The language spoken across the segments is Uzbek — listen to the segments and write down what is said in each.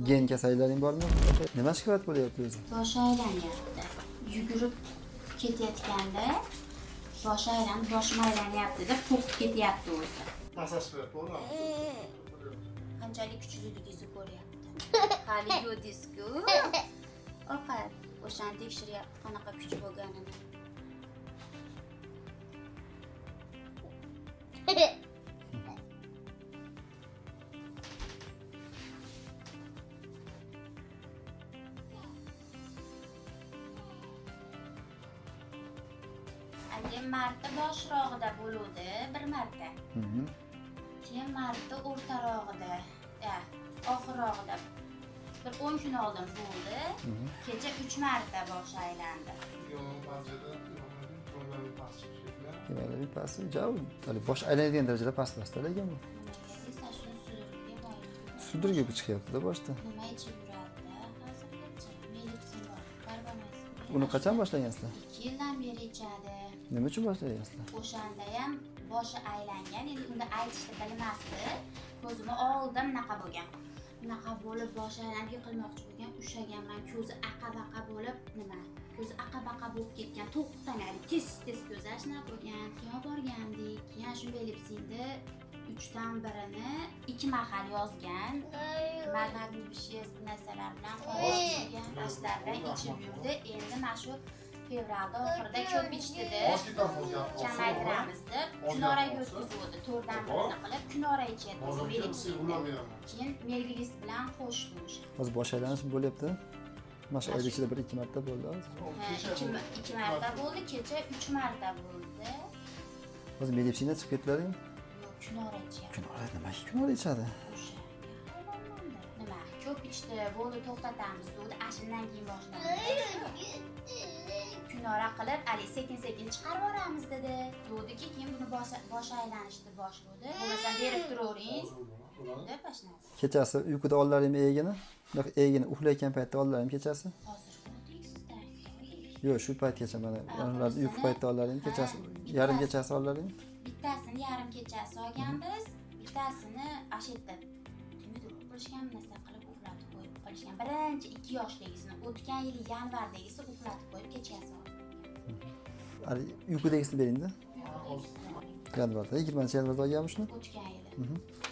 Gen kasalliklaring bormi? Nima shikoyat bo'lyapti o'zi? Boshi aylanyapti. Yugurib ketayotganda boshi aylanib, boshim aylanyapti deb qo'rqib ketyapti o'zi. Massaj qilyapti. Qanchalik kuchliligingizni ko'ryapti. Hali yo'dingiz-ku. Ovqat o'shani tekshiryapti, qanaqa kuch bo'lganini. Keyin marta boshrog'ida bo'luvdi bir marta. Keyin marta o'rtarog'ida, oxirrog'ida bir 10 kun oldin bo'ldi. Kecha 3 marta boshi aylandi. Hemoglobin pasti, hali bosh aylanadigan darajada past emasda lekin bu. Sudurga chiqyapti-da boshda. Nima ichib yuradi hozirgacha? Melipsin bor, karbamazepin. Uni qachon boshlagansizlar? 2 yildan beri ichadi. Nima uchun boshlagansizlar? O'shanda ham boshi aylangan, endi unda aytishni bilmasdi. Ko'zimni oldida bunaqa bo'lgan. Bunaqa bo'lib boshi aylanib yiqilmoqchi bo'lgan, ushlaganman, ko'zi aqa-baqa bo'lib, nima? Ko'zi aqa-baqa bo'lib ketgan, to'xtamaydi. Tez-tez ko'zi ashna bo'lgan. Keyin olib borgandik. Keyin shu melipsinni 3dan birini 2 mahal yozgan. Magniy narsalar bilan qorishtirgan, ashlar bilan ichib yurdi. Endi mana shu fevralda oxirida ko'p ichdida. Kamaytiramiz deb kunoraga o'tkazuvdi. 4dan birini qilib kunora ichyapti melipsinni. Keyin melglis bilan qo'shdi o'sha. Hozir bosh aylanish bo'lyapti. Mana shu oyda ichida 1-2 marta bo'ldi hozir. 2 marta bo'ldi, kecha 3 marta bo'ldi. Hozir melipsindan chiqib ketdilaring? Yo'q, kunora ichyapti. Kunora nimaga kunora ichadi? O'sha. Nima, ko'p ichdi, bo'ldi, to'xtatamiz dedi. Ashundan keyin boshlandi. Kunora qilib, ali sekin-sekin chiqarib yuboramiz dedi. Dediki, keyin buni bosh aylanishni boshladi. Bo'lmasa berib turavering deb boshladi. Kechasi uyquda ollarim egini, bunaqa egini uxlayotgan paytda ollarim kechasi. Hozir ko'rdik sizdan. Yo'q, shu paytgacha mana ularni uyqu paytida ollarim kechasi, yarim kechasi ollarim. Bittasini yarim kechasi olganmiz, bittasini ashu yerda nimadir qilishgan, narsa qilib uxlatib qo'yib qolishgan. Birinchi 2 yoshligisini o'tgan yili yanvardagisi uxlatib qo'yib kechasi olgan. Hali uyqudagisini bering-da. Yanvarda, 20-yanvarda olganmiz shuni. O'tgan yili.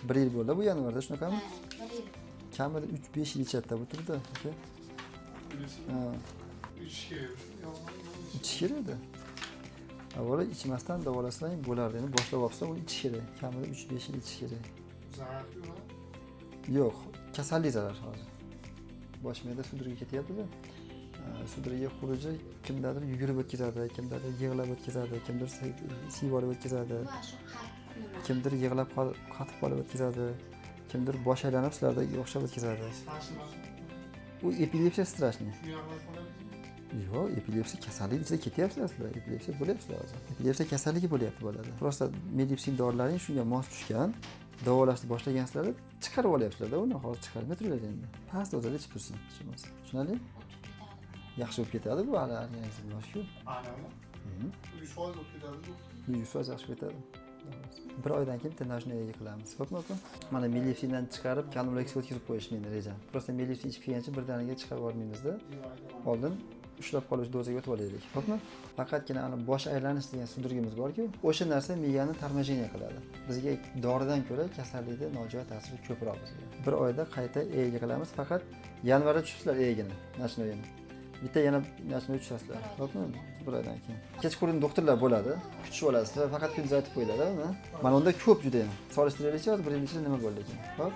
1 yil bo'ldi bu yanvarda, shunaqami? Ha, 1 yil. Kamida 3-5 yil ichadida bu turda, aka. Ichish kerak edi. Avvalo ichmasdan davolasang bo'lardi. Endi boshlab olsa uni ichish kerak. Kamida 3-5 yil ichish kerak. Yo'q, kasallik zarar hozir. Bosh miyada sudurga ketyapti-da. Sudurga xuruji kimdadir yugurib o'tkazadi, kimdadir yig'lab o'tkazadi, kimdir siyib olib o'tkazadi, kimdir yig'lab qotib qolib o'tkazadi, kimdir bosh aylanib sizlarga o'xshab o'tkazadi. U epilepsiya strashniy. Yo'q, epilepsiya kasalligi ichida ketyapsizlar sizlar. Epilepsiya bo'lyapsizlar hozir. Epilepsiya kasalligi bo'lyapti bolada. Prosta melipsin dorilaring shunga mos tushgan. Davolashni boshlagansizlar, chiqarib olyapsizlar-da uni, hozir chiqarmay turinglar endi. Past dozada ichib tursin, hech bo'lmasa. Tushunarli? Yaxshi bo'lib ketadi bu hali organizm boshku. Anami? 100% bo'lib ketadi. 100% yaxshi bo'lib ketadi. Bir oydan keyin bitta nojnoyga qilamiz. Ko'pmi opa? Mana melipsindan chiqarib kanulaksa o'tkazib qo'yish meni rejam. Prosta melipsin ichib kelgancha birdaniga chiqarib yubormaymizda. Oldin ushlab qolish dozaga o'tib olaylik. Xo'pmi? Faqatgina ana bosh aylanish degan sudurgimiz bor-ku, o'sha narsa miyani tormojeniya qiladi. Bizga doridan ko'ra kasallikda nojo'ya ta'siri ko'proq bizga. Bir oyda qayta EEG qilamiz, faqat yanvarda tushibsizlar EEGni, nojnoyini. Bitta yana nojnoy tushasizlar. Xo'pmi? Bir oydan keyin. Kechqurun doktorlar bo'ladi, kutishib olasizlar, faqat kunduz aytib qo'yiladi, uni. Mana unda ko'p juda ham. Solishtiraylikchi, hozir bir yil ichida nima bo'ldi ekan. Xo'p?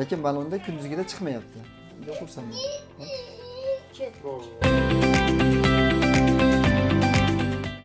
Lekin mana unda kunduzgida chiqmayapti. Juda xursandman. Ketdi.